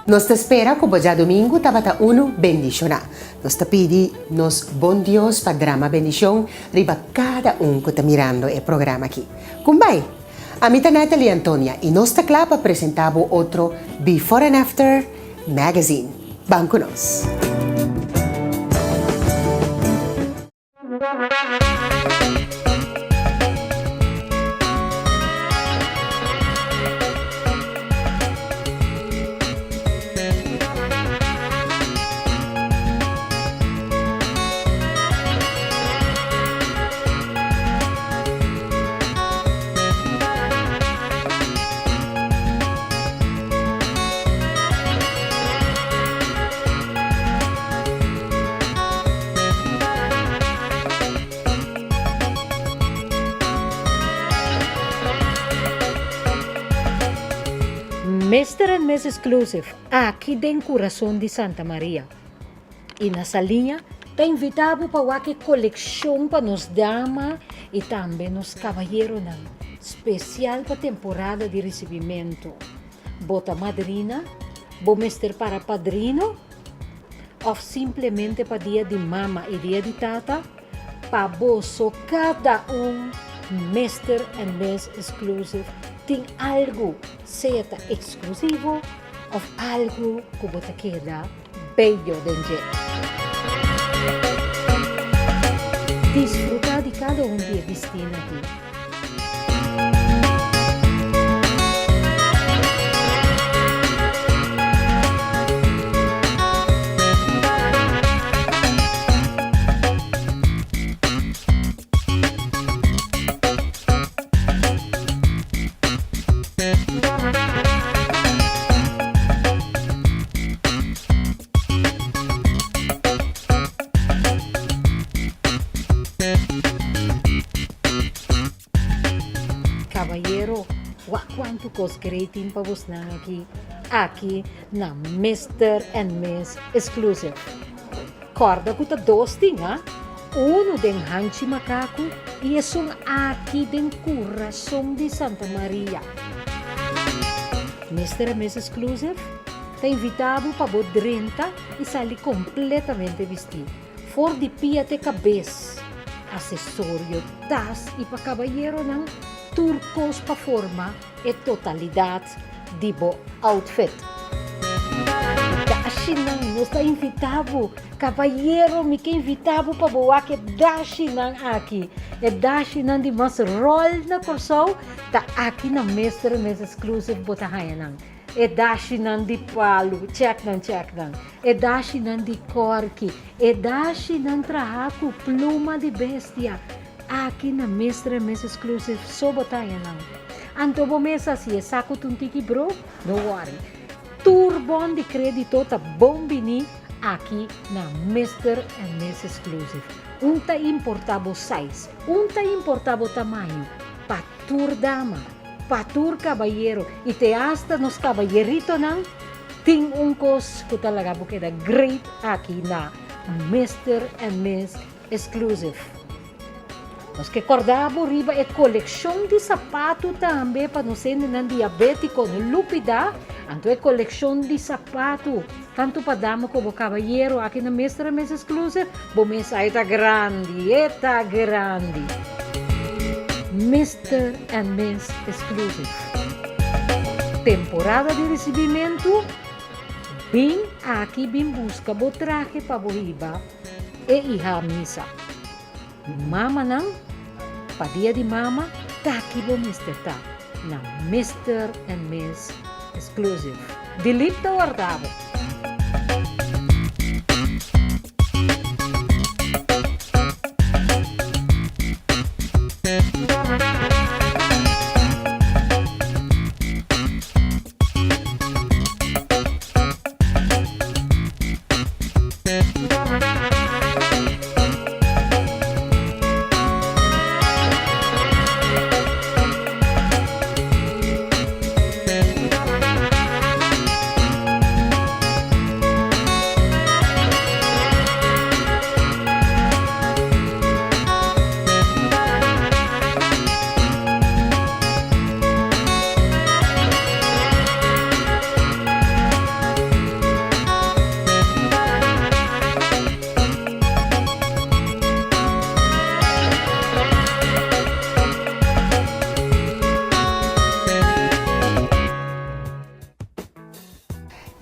Nos ta spera ku bo djadumingu tabata unu bendishoná. Nos ta pidi nos bon Dios pa drama bendishon riba kada un ku ta mirando e programa aki. Kumbai! Ami ta Natalie Antonia i nos ta kla pa presentá bo otro Before and After Magazine. Ban ku nos! Mister and Miss Exclusive aki den kurason di Santa Maria i na Saliña ta invita bo pa wak e kolekshon pa nos dama i tambe nos kabayeronan spesial pa temporada di risibimentu. Bo ta madrina? Bo mester para padrino? Òf simplemente pa dia di mama i dia di tata, pa boso kada un Mister and Miss Exclusive tin algu, sea ta eksklusivo òf algu ku bo ta keda bello den dje. Disfrutá di kada un di e bistínan aki. Cabayero, wak cuanto cos great tin pa bosnan aki, aki na Mister and Miss Exclusive. Corda cu ta dos tin, ha? Uno den Hanchi Macacu y esun aki den curason di Santa Maria. Mister and Miss Exclusive ta invita bo pa bo drenta y sali completamente bisti. For di pia te kabes, asesorio, tas i pa kabayeronan, tur kos pa forma e totalidat di bo outfit. Dashinan, nos ta invitá bo, kabayero, mi ke invitá bo pa bo wak e dashinan aki. E dashinan di mas ròl na Kòrsou ta aki na Mister and Miss Exclusive bo ta haña nan. E dashinan di palu, chèk nan, chèk nan. E dashinan di kòrki, e dashinan trahá ku pluma di bestia. Aki na Mister and Miss Exclusive so bo ta haña nan. Anto bo mes hasi e saku ta un tiki bro? No wòri. Tur bon di krédito ta bon biní aki na Mister and Miss Exclusive. Un ta importá bo size, un ta importá bo tamaño, pa tur dama. Pa tur kabayero i te asta nos kabayeritonan tin un kos ku ta laga bo keda great aki na Mister and Miss Exclusive. Nos ke kòrda bo riba e kolekshon di sapatu tambe pa nos hendenan diabétiko no lupidá, anto e kolekshon di sapatu tantu pa dama komo kabayero aki na Mister and Miss Exclusive bo mes a e ta grandi, e ta grandi. Mister and Miss Exclusive. Temporada di risibimentu, Bin aki bin buska bo trahe pa bo hiba e iha misa. Mamanan, pa dia di mama taki bo mester ta na Mister and Miss Exclusive. Dilip ta warda bo.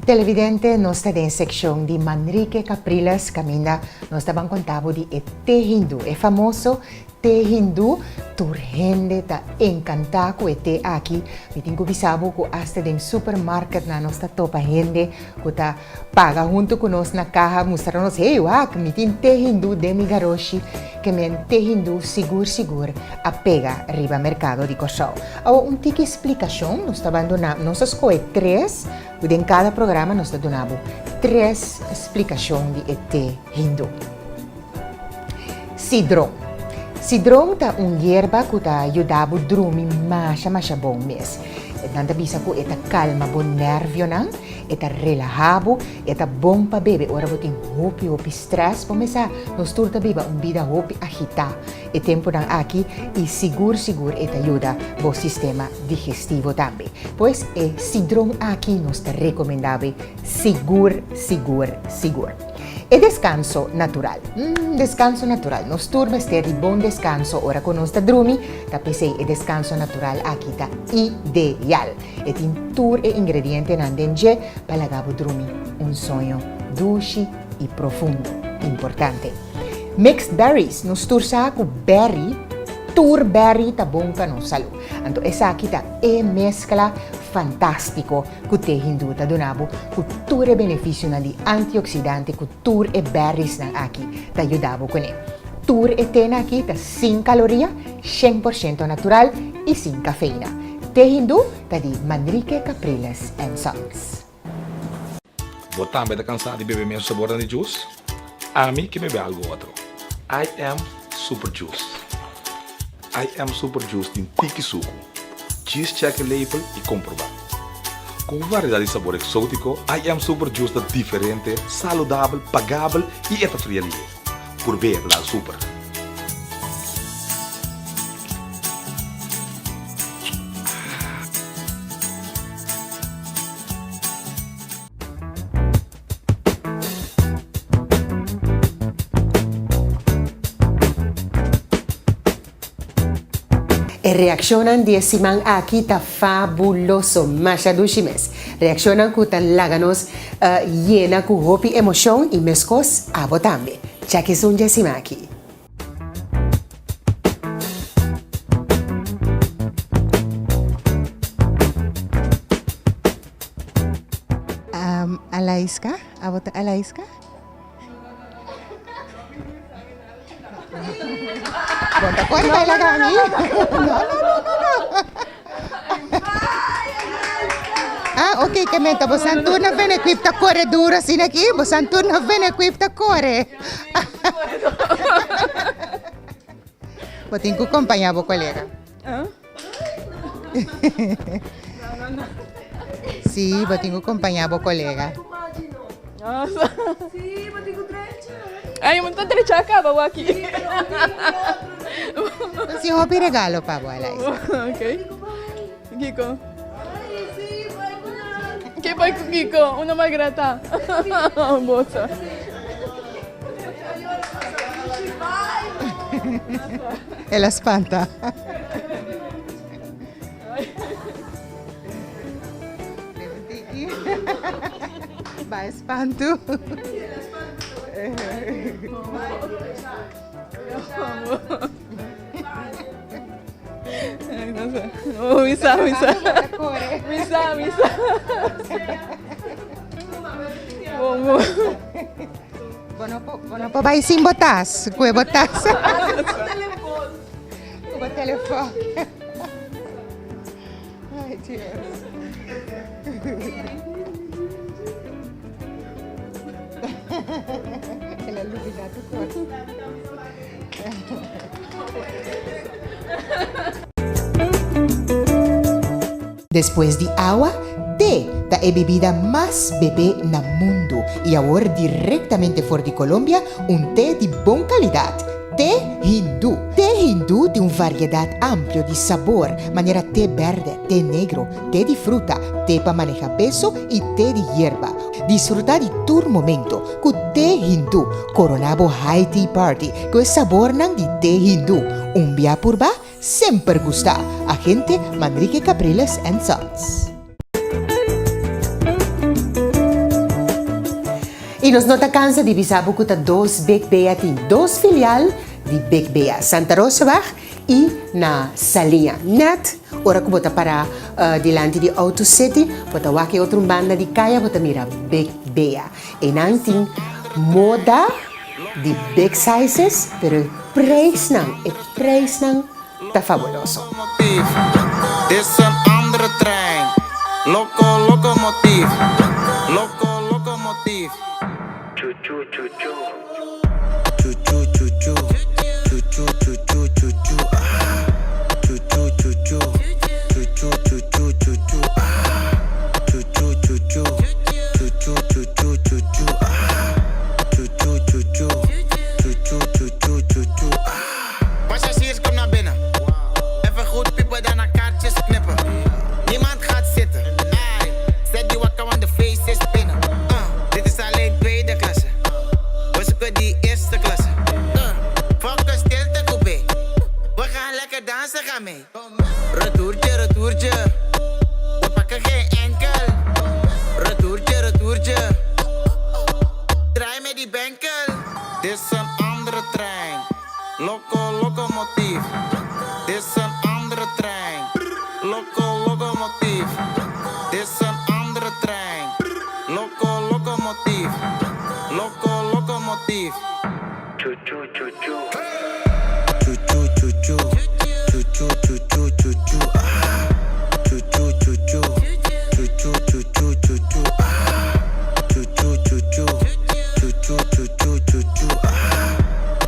Televidente, nos ta den sekshon di Manrique Capriles kaminda nos ta ban konta bo di e te hindú, e famoso te hindú. Tur hende ta enkantá ku e te aki. Mi tin ku bisa bo ku asta den supermarketnan nos ta topa hende ku ta paga huntu ku nos na kaha mustra nos, hey wak, mi tin te hindú den mi garoshi. Ke men te hindú sigur sigur a pega riba merkado di Kòrsou. Awor un tiki splikashon, nos ta bandona, nos a skohe tres, ku den kada programa nos ta duna bo tres splikashon di e te hindú. Sidron. Sidron ta un yerba ku ta yuda bo drumi masha masha bon mes. Nan ta bisa ku e ta kalma bo nèrvionan, e ta relahá bo, e ta bon pa bebe ora bo tin hopi hopi strès. Bo mes sa, nos tur ta biba un bida hopi agitá e tempunan aki i sigur sigur e ta yuda bo sistema digestivo tambe. Pues e sidron aki nos ta rekomendá bo sigur sigur sigur. E deskanso natural. Mm, deskanso natural. Nos tur mester di bon deskanso ora ku nos ta drumi, ta p'esei e deskanso natural aki ta ideal. E tin tur e ingredientenan den dje pa laga bo drumi un soño dushi i profundo. Importante. Mixed berries. Nos tur sa ku berry, tur berry ta bon pa nos salú. Anto esaki ta e meskla fantástiko ku te hindú ta duna bo ku tur e benefisionan di antioksidante ku tur e berriesnan aki ta yuda bo kuné. Tur e tenan aki ta sin kaloria, 100% natural i sin kafeina. Te hindú ta di Manrique Capriles and Sons. Bo tambe ta kansá di bebe mesun sabornan di juice? Ami ke bebe algu otro. I am Super Juice. I am Super Juice tin tiki suku. Djis check e label i komprobá. Ku un variedat di sabor eksótiko, I am Super Juice ta diferente, saludabel, pagabel i e ta fria lihe. Purb'é ta dal super. E reakshonnan di e siman aki ta fabuloso, masha dushi mes. Reakshonnan ku ta laga nos yena ku hopi emoshon i meskos abo tambe. Chèk esun dje siman aki. Alaiska, abo ta Alaiska? Bo ta kore bai laga mi? No, no, no, no, no. Ah, ok, ke menta bosan tur na Venequip ta kore duro asina aki? Bosan tur na Venequip ta kore. Bo tin ku kompañá bo kolega. Sí, bo tin ku kompañá bo kolega. Ay, mi ta drecha kaba waki. Si hopi regalo pa bo, Alaisa. Ok. Kiko. Ke bai ku Kiko? Una malgrata. Bosa. El a spanta. Bai spantu. Oh, misa, misa. Misa, misa. Bon, bon. Bo no por, bo no por bai sin bo tas, ku e bo tas. Ku bo telefon. Ay, Dios. El a lubida tu kos. Despues di awa, te ta e bebida mas bebé na mundu i awor direktamente for di Colombia un te di bon kalidat, te hindú. Te hindú tin un variedat amplio di sabor, manera te bèrdè, te negro, te di fruta, te pa maneha peso i te di yerba. Disfrutá di tur momento ku te hindú. Koroná bo high tea party ku e sabornan di te hindú. Un bia purba, Semper gusta! Agente Manrique Capriles and Sons. I nos no ta kansa di bisa bo ku ta dos Big Bea tin dos filial di Big Bea, Santa Rosaweg i na Saliña. Nèt ora ku bo ta pará dilanti di Auto City, bo ta wak e otro un banda di kaya bo ta mira Big Bea. Einan tin moda di big sizes, pero e prijsnan, e prijsnan ta fabuloso. Dit is een andere trein. Loco, locomotief. Loco, locomotief. Chu chu chu chu. Chu chu chu chu. Chu chu chu chu chu chu ah. Chu chu chu chu. Chu chu chu chu chu chu ah. Chu chu chu chu. Chu chu chu chu chu chu ah. Chu chu chu chu. Chu chu chu chu chu chu ah. Passagiers kom naar binnen. Even goed piepen, daarna kaartjes knippen. Niemand gaat zitten. Ai, zet die wakker, want de feest is binnen. Dit is alleen tweede klasse. We zoeken die eerste klasse. Fuck een stilte coupé. We gaan lekker dansen, ga mee. Retourtje, retourtje. We pakken geen enkel. Retourtje, retourtje. Draai met die benkel. Dit is een andere trein. Loco, locomotief. Dit is een andere trein. Loco, locomotief. Dit is een andere trein. Loco, locomotief. Loco, locomotief. Chu chu chu chu. Chu chu chu chu. Chu chu chu chu chu chu ah. Chu chu chu chu. Chu chu chu chu chu chu ah. Chu chu chu chu. Chu chu chu chu chu chu ah.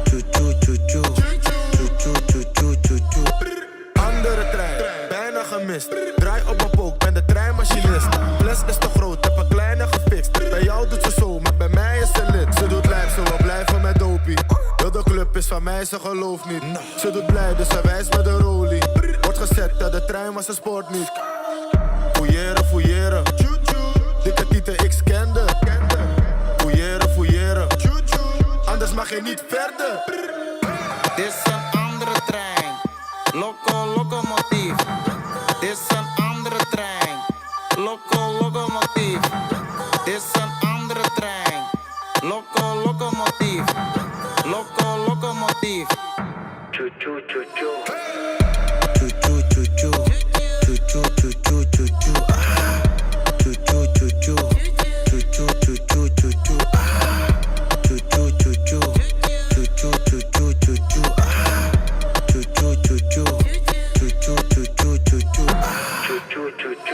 Chu chu chu chu. Chu chu chu chu chu chu. Andere trein, bijna gemist. Draai op mijn pook, ben de treinmachinist. Fles is te groot, heb een kleine gefixt. Bij jou doet ze zo, maar bij mij is ze lid. Ze doet lijf, ze wil blijven met dopie. Heel de club is van mij, ze gelooft niet. Ze doet blij, dus ze wijst met de rolie. Wordt gezet uit de trein, maar ze spoort niet. Fouilleren, fouilleren. Dikke tieten, ik scande. Fouilleren, fouilleren. Anders mag je niet verder. Dit is een andere trein. Loco, locomotief. Dit is een andere trein. Loco, locomotief. Dit is een andere trein. Loco, locomotief. Loco, locomotief. Chu chu chu chu. Chu chu chu chu. Chu chu chu chu chu chu ah. Chu chu chu chu. Chu chu chu chu chu chu ah. Chu chu chu chu. Chu chu chu chu chu chu ah. Chu chu chu chu. Chu chu chu chu chu chu ah. Chu chu chu chu.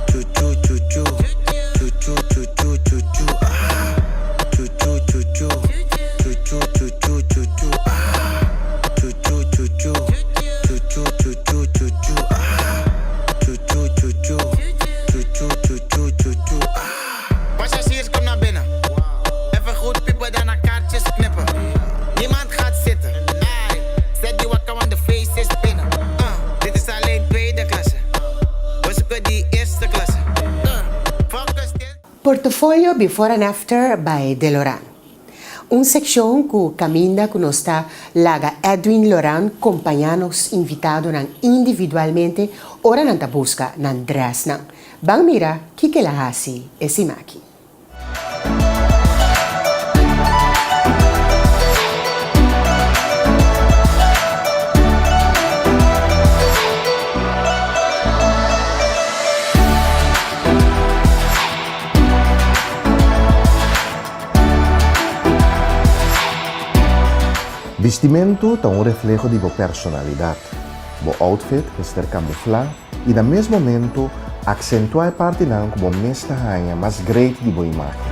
Chu chu chu chu. Chu chu chu chu chu chu ah. Chu chu chu chu. Chu chu chu chu chu chu ah. Chu chu chu chu. Chu chu chu chu chu chu ah. Chu chu chu chu. Chu chu chu chu chu chu ah. Passagiers kom naar binnen. Even goed piepen, daarna kaartjes knippen. Niemand gaat zitten. Ai, zet die wakker, want de feest is binnen. Dit is alleen tweede klasse. We zoeken die eerste klasse. Fuck een stil. Portfolio Before and After by Deloran. Un sekshon ku kaminda ku nos ta laga Edwin Loran kompañá nos invitadonan individualmente ora nan ta buska nan drèsnan. Ban mira kiko el a hasi e simaki. Bistimentu ta un refleho di bo personalidat. Bo outfit mester kamuflá i na mes momentu aksentuá e partinan ku bo mes ta haña mas great di bo imágen.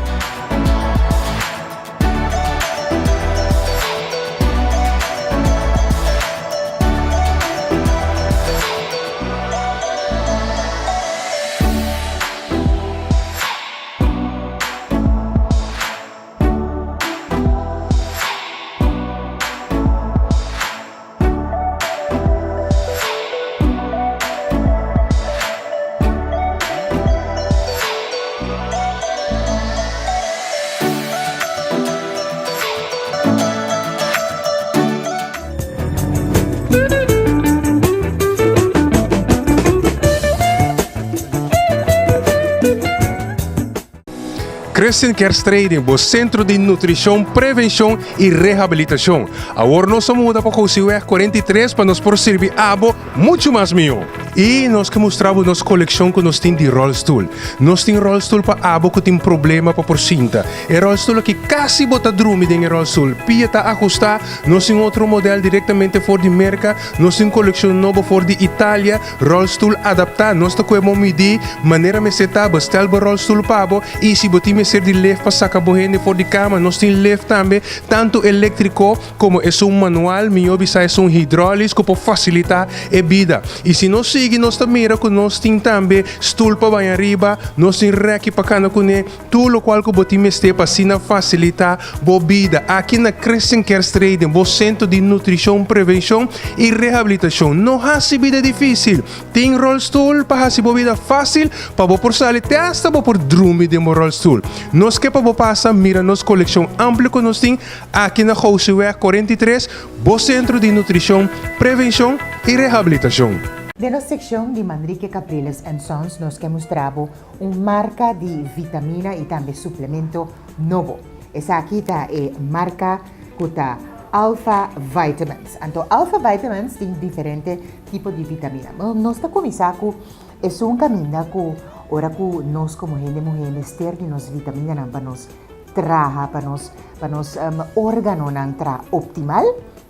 Christian Cares Trading, bo sentro di nutrishon, prevenshon i rehabilitashon. Awor nos a muda pa Gosiweg 43 pa nos por sirbi abo muchu mas mihó. I nos ke mustra bo nos kolekshon ku nos tin di ròlstul. Nos tin ròlstul pa abo ku tin problema pa por sinta. E ròlstul aki kasi bo ta drumi den e ròlstul. Pia ta ahustá. Nos tin otro modèl direktamente for di Merka. Nos tin kolekshon nobo for di Italia. Ròlstul adaptá. Nos ta kohe bo midí manera mester ta. Bestèl bo ròlstul pa bo. I si bo tin mester di lef pa saka bo hende for di kama, nos tin lef tambe, tantu eléktriko komo esun manual, mihó bisa esun hidrólis ku por fasilitá e bida. I si nos sigui nos ta mira ku nos tin tambe stul pa baña riba, nos tin rèki pa kana kuné, Tur lokual ku bo tin mester pa asina fasilitá bo bida aki na Christian Care Strading, bo sentro di nutrishon, prevenshon i rehabilitashon. No hasi bida difísil. Tin rolstoel pa hasi bo bida fásil pa bo por sali te asta bo por drumi den bo rolstoel. Nos ke pa bo pasa mira nos kolekshon amplio ku nos tin aki na Goudseweg 43, bo sentro di nutrishon, prevenshon i rehabilitashon. Den nos sekshon di Manrique Capriles and Sons nos ke mustra bo Un marka di vitamina i tambe suplemento nobo. Esaki ta e marka ku ta Alpha Vitamins. Anto Alpha Vitamins tin diferente tipo di vitamina. Nos ta kuminsá ku esun kaminda ku ora ku nos komo hende muhé mester di nos vitaminanan pa nos traha, pa nos pa nos órganonan traha optimal,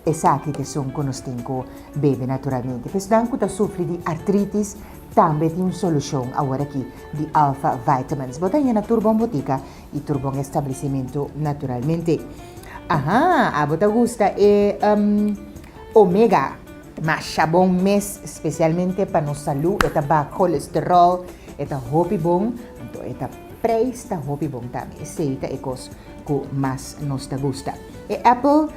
esaki ta esun ku nos tin ku bebe naturalmente. Pa esnan ku ta sufri di artritis, Tambe tin un solushon aworaki di Alpha Vitamins. Bo ta haña na tur bon botika i tur bon establesimentu naturalmente. Aha, abo ta gusta e omega. Masha bon mes, spesialmente pa nos salú. E ta baha kolesterol, e ta hopi bon, anto e ta prijs ta hopi bon tambe. Esei ta e kos ku mas nos ta gusta. E apple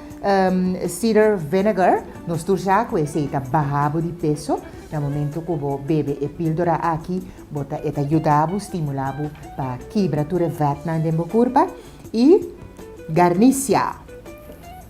cider vinegar, nos tur sa ku esei ta baha bo di peso. Na momento ku bo bebe e píldora aki, bo ta e ta yuda bo, stimulá bo pa kibra tur e vètnan den bo kurpa. I garnisia.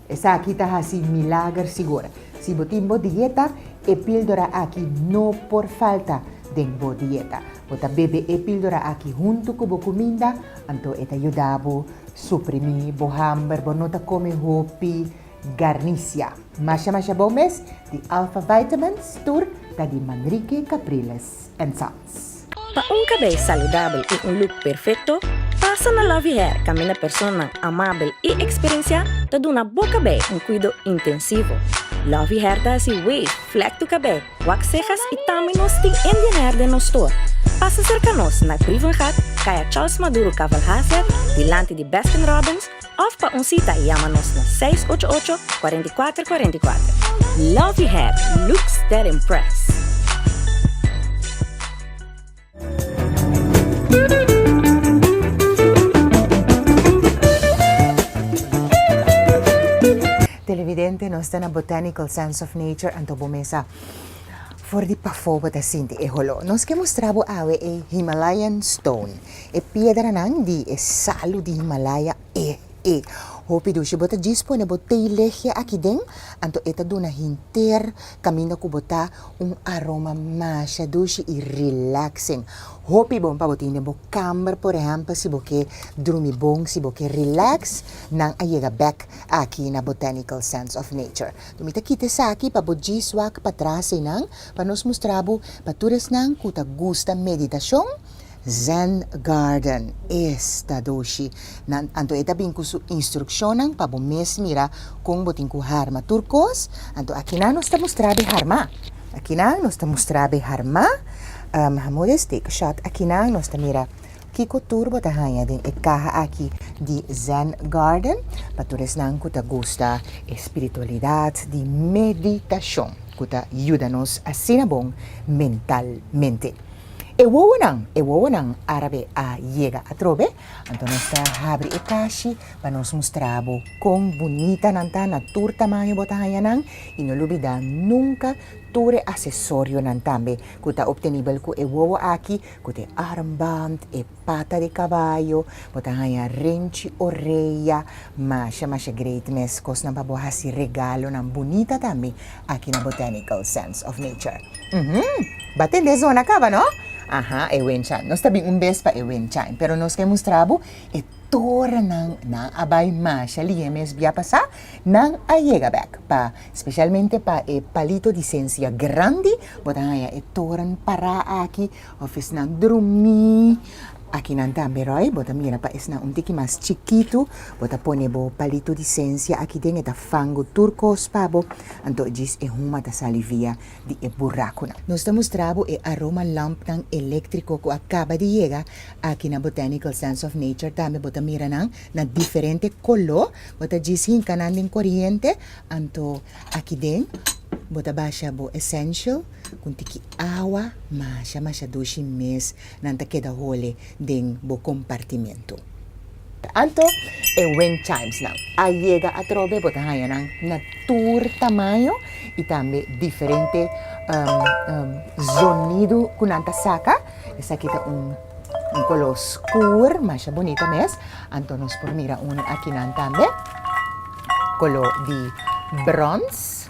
Esaki ta hasi milager sigur. Si bo tin bo dieta, e píldora aki no por falta den bo dieta. Bo ta bebe e píldora aki huntu ku bo kuminda, anto e ta yuda bo suprimí bo hamber, bo no ta kome hopi. Garnisia. Masha masha bon mes di Alpha Vitamins tur ta di Manrique Capriles and Sons. Pa un kabei saludabel i un look perfecto, pasa na Lovey Hair kaminda personanan amabel i eksperensiá ta duna bo kabei un kuido intensivo. Lovey Hair ta hasi wave, vlek tu kabei, wax sejas i tambe nos tin Indian Hair den nos store. Pasa serka nos na Brievengat, Kaya Charles Maduro Cavalhazer, dilanti di Baskin Robbins, Of pa un sita yama nos na seis ocho ocho, 44 44. Love Your Hair, looks that impress! Televidente, nos ta na Botanical Sense of Nature, anto bo mesa for di pafó bo ta sinti e holó. Nos ke mustra bo awe e Himalayan Stone. E piedranan di e salu di Himalaya e e hopi dushi. Bo ta djis pone bo teilegia aki den, anto e ta duna henter kaminda ku bo ta un aroma masha dushi i relaxing. Hopi bon pa bo tin den bo kamber, por ehèmpel, si bo ke drumi bon, si bo ke relax, nan a yega bèk aki na Botanical Sense of Nature. Mi ta kita esaki pa bo djis wak patras einan pa nos mustra bo pa tur esnan ku ta gusta meditashon. Zen Garden, esta dushi. Nan, anto e ta bin ku su instrukshonnan pa bo mes mira kon bo tin ku harma tur kos. Anto akinan nos ta mustra be harma. Akinan nos ta mustra be harma. Um, Hamodes, take a shot. Akinan nos ta mira kiko tur bo ta haña den e kaha aki di Zen Garden pa tur esnan ku ta gusta e spiritualidat di meditashon ku ta yuda nos asina bon mentalmente. E wowonan, e wowonan árabe a yega atrobe, anto nos ta habri e kashi pa nos mustra bo kon bunita nan ta, na tur tamaño bo ta haña nan, i no lubidá nunka tur e asesorionan tambe ku ta optenibel ku e wowo aki, ku ta e armband, e pata di kabayo, bo ta haña renchi orea, masha masha great mes, kosnan pa bo hasi regalonan bunita tambe aki na Botanical Sense of Nature. Uhum, ba tende zona kaba no? Aha, e wind chime. Nos ta bin un bes pa e wind chime, pero nos ke mustra bo e torennan nan a bai masha lihe mes bia pasá, nan a yega bèk pa spesialmente pa e palito di sensia grandi, bo ta haña e toren pará aki òf esnan drumí akinan tambe Roy, bo ta mira pa esnan un tiki mas chikitu, bo ta pone bo palito di sensia aki den e ta fangu tur kos pa bo, anto djis e huma ta sali via di e burakunan. Nos ta mustra bo e aroma lampnan eléktriko ku a kaba di yega aki na Botanical Sense of Nature tambe bo ta mira nan na diferente koló, bo ta djis hinka nan den koriente, anto aki den bo ta basha bo essential ku un tiki awa masha masha dushi mes nan ta keda hole den bo kompartimentu. Anto e wind chimes nan a yega atrobe bo ta haña nan na tur tamaño i tambe diferente zonido ku nan ta saka. Esaki ta un un koló skur masha bunita mes. Anto nos por mira unu akinan tambe koló di brons.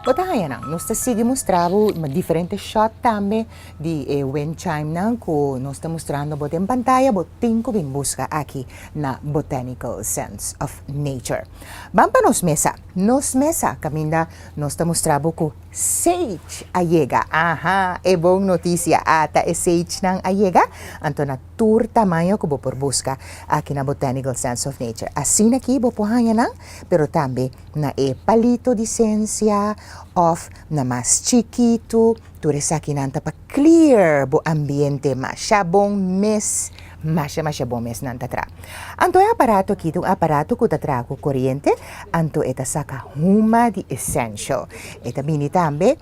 Bo ta haña nan. Nos ta sigui mustra bo diferente shot tambe Di e wind chime-nan ku nos ta mustrando bo den pantaya, bo tin ku bin buska aki na Botanical Sense of Nature. Ban pa nos mesa. Nos mesa kaminda nos ta mustra bo ku sage a yega. Aha, e bon notisia. Ata e sage-nan a yega. Anto na tur tamaño ku bo por buska aki na Botanical Sense of Nature. Asina aki bo por haña nan, pero tambe na e palito di sensia òf na mas chikitu. Tur esakinan ta pa clear bo ambiente masha bon mes, masha masha bon mes nan ta traha. Anto e aparato aki ta un aparato cu ta traha cu coriente, anto e ta saca huma di essential. E ta bini tambe,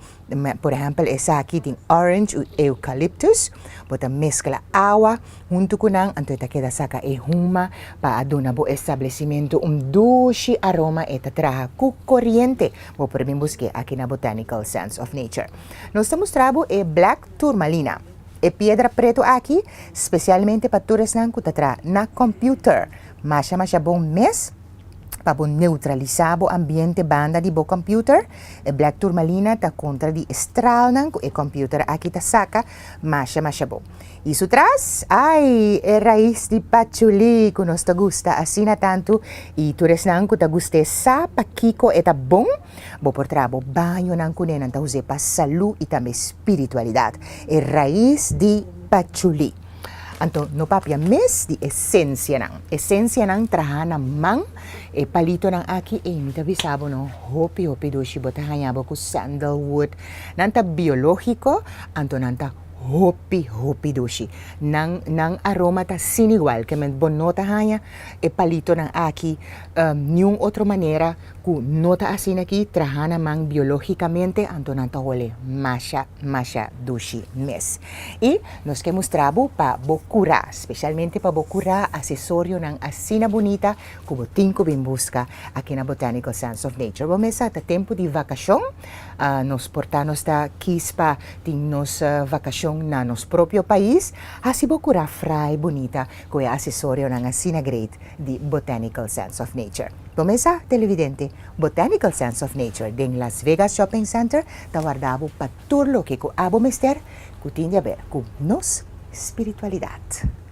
por ehempel esaki tin orange u eucalyptus, bo ta mezcla awa hunto cu nan anto e ta keda saca e huma pa a duna bo establecimento un dushi aroma, e ta traha cu coriente. Bo por bin busk'é aki na Botanical Sense of Nature. Nos ta mustra bo e Black Turmalina. E piedra pretu aki spesialmente pa tur esnan ku ta traha na computer. Masha masha bon mes pa bo neutralisá bo ambiente banda di bo computer. E Black Turmalina ta kontra di e stralnan ku e computer aki ta saka masha masha bon. I su tras, ai, e rais di pachulí ku nos ta gusta asina tantu i tur esnan ku ta gust'é sa pakiko e ta bon. Bo por traha bo bañonan kuné, nan ta us'é pa salú i tambe spiritualidat. E rais di pachulí. Anto no papia mes di esensianan. Esensianan traha na man, e palitonan aki, ei mi ta bisa bo no, hopi hopi dushi. Bo ta haña bo ku sandalwood. Nan ta biológiko, anto nan ta Hopi hopi dushi. Nan nan aroma ta sin igual ke men bo no ta haña e palitonan aki niun otro manera ku no ta asina aki traha na man biologicamente anto nan ta hole masha masha dushi mes. I nos ke mustra bo pa bo kura specialmente pa bo kura asesorionan asina bunita ku bo tin ku bin buska aki na Botanical Sense of Nature. Bo mesa ta tempu di vakashon Nos por ta nos ta kis pa tin nos vakashon na nos propio pais, hasi bo kura frai bunita ku e asesorionan asina great di Botanical Sense of Nature. Bo mesa, televidente, Botanical Sense of Nature den Las Vegas Shopping Center ta warda bo pa tur loke ku abo mester ku tin di aber ku nos spiritualidat.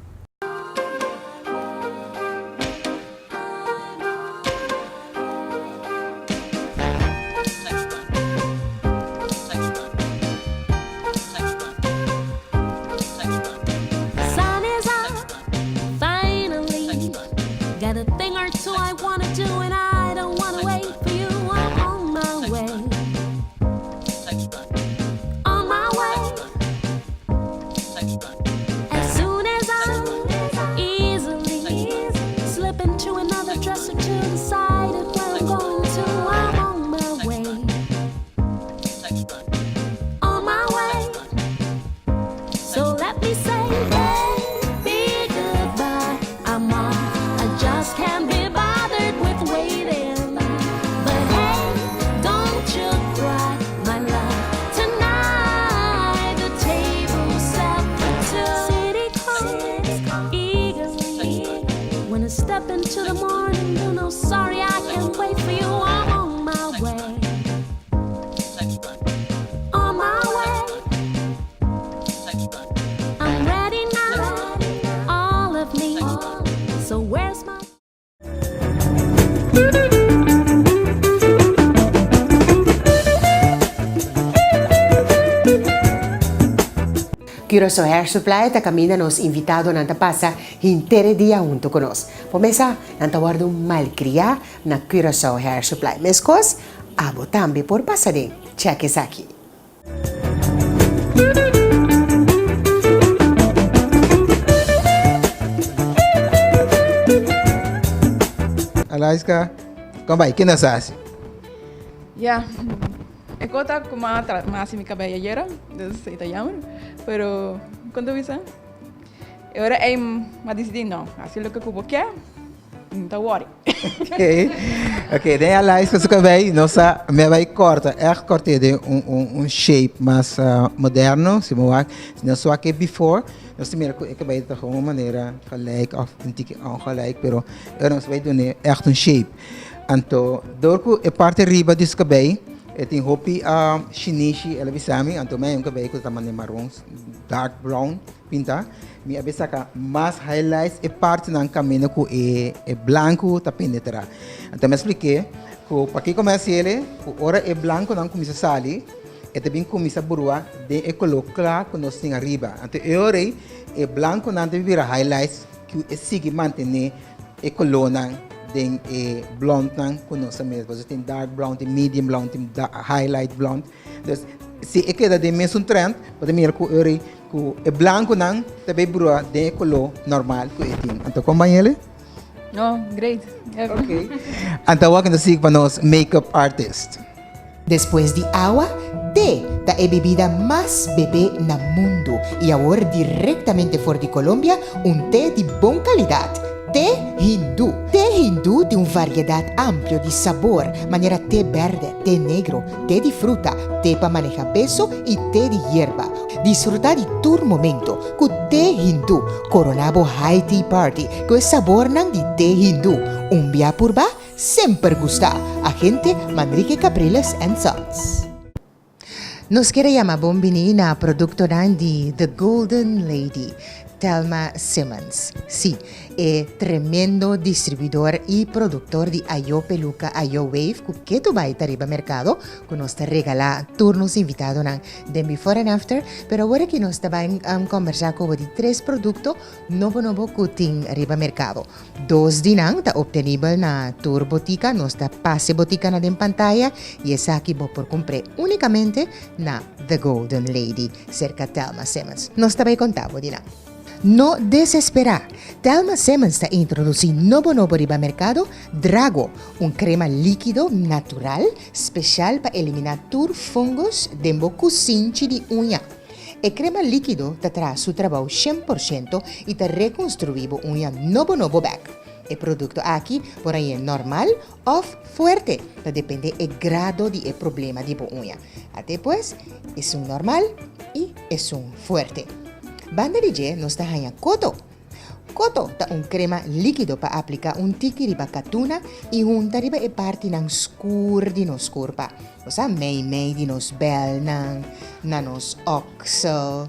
Curaçao Hair Supply ta kaminda nos invitadonan ta pasa henter e dia huntu ku nos. Por mesa nan ta wòrdu malkriá na Curaçao Hair Supply. Meskos, abo tambe por pasa den. Chèk esaki. Alaiska, kon bai? Ke nos a hasi? Ya, e kos ta ku mi a hasi mi kabei ayera, dus e ta jammer. Pero, kon ta bisa? E ora ei mi a disidí, no, hasi loke ku bo ke, mi no ta wòri. Ok, ok, den a lijst su cabei, nos a, me bai corta, echt corte den un, un, un shape mas uh, moderno, si mo wak, si nos wak e before, nos ta mira ku e cabei ta gewoon manera gelijk of un tiki ongelijk, pero e nos bai dune echt un shape. Anto, door ku e parte riba di su cabei, e tin hopi uh, shinishi, el a bisa mi, anto mi a un cabei ku ta mane maron, dark brown, Pinta, mi a bin saka mas highlights e partinan kaminda ku e e blanku ta penetrá. Anto mi a splik'é ku pakiko mi a hasi el'e, ku ora e blankunan kuminsá sali, e ta bin kuminsá burua den e koló kla ku nos tin ariba. Anto e ora ei e blankunan ta bin bira highlights ku e sigui mantené e kolónan den e blòntnan ku nos ta mira. Pasobra tin dark blònt, tin medium blònt, tin highlight blònt. Dus si e keda den mesun trend, bo ta mira ku e ora ei Ku e blankunan ta bay brua den e koló normal ku e tin. Anto kon bañele? No, great. Ok. Anto awor ku nos sigui pa nos makeup artist. Despues di awa, te ta e bebida mas bebé na mundu i awor direktamente for di Colombia un te di bon kalidat, te hindú. Te hindú tin un variedat amplio di sabor, manera te bèrdè, te negro, te di fruta, te pa maneha peso i te di yerba. Disfruta di tur momento ku te hindú. Korona bo high tea party ku e sabornan di te hindú. Un bia purba, semper gusta! Agente Manrique Capriles and Sons. Nos kier a yama bon bini na produktonan di The Golden Lady, Thelma Simmons. Sí, e tremendo distribuidor y productor di Ayo Peluca, Ayo Wave cu ketu bay ta riba mercado cu nos ta regala tur nos invitadonan den Before and After. Pero awor aki nos ta bay combersa cu bo di tres producto nobo nobo cu tin riba mercado. Dos di nan ta obtenibel na tur botica, nos ta pasa e boticanan den pantaya y esaki bo por cumpr'e unicamente na The Golden Lady cerca Thelma Simmons. Nos ta bay conta bo di nan. No desesperá! Thelma Simmons ta introdusí nobo nobo riba merkado Drago, un krema líkido natural speshal pa eliminá tur fungos den bo kusinchi di uña. E krema líkido ta traha su trabou 100% i ta rekonstruí bo uña nobo nobo bèk. E produkto aki por hañ'é normal òf fuerte, ta dependé e grado di e problema di bo uña. At'é pues, esun normal i esun fuerte. Banda di dje nos ta haña koto. Koto ta un krema líkido pa apliká un tiki riba katuna i hunta riba e partinan skur di nos kurpa. Bo sa meimei di nos bèlnan, na nos òksel,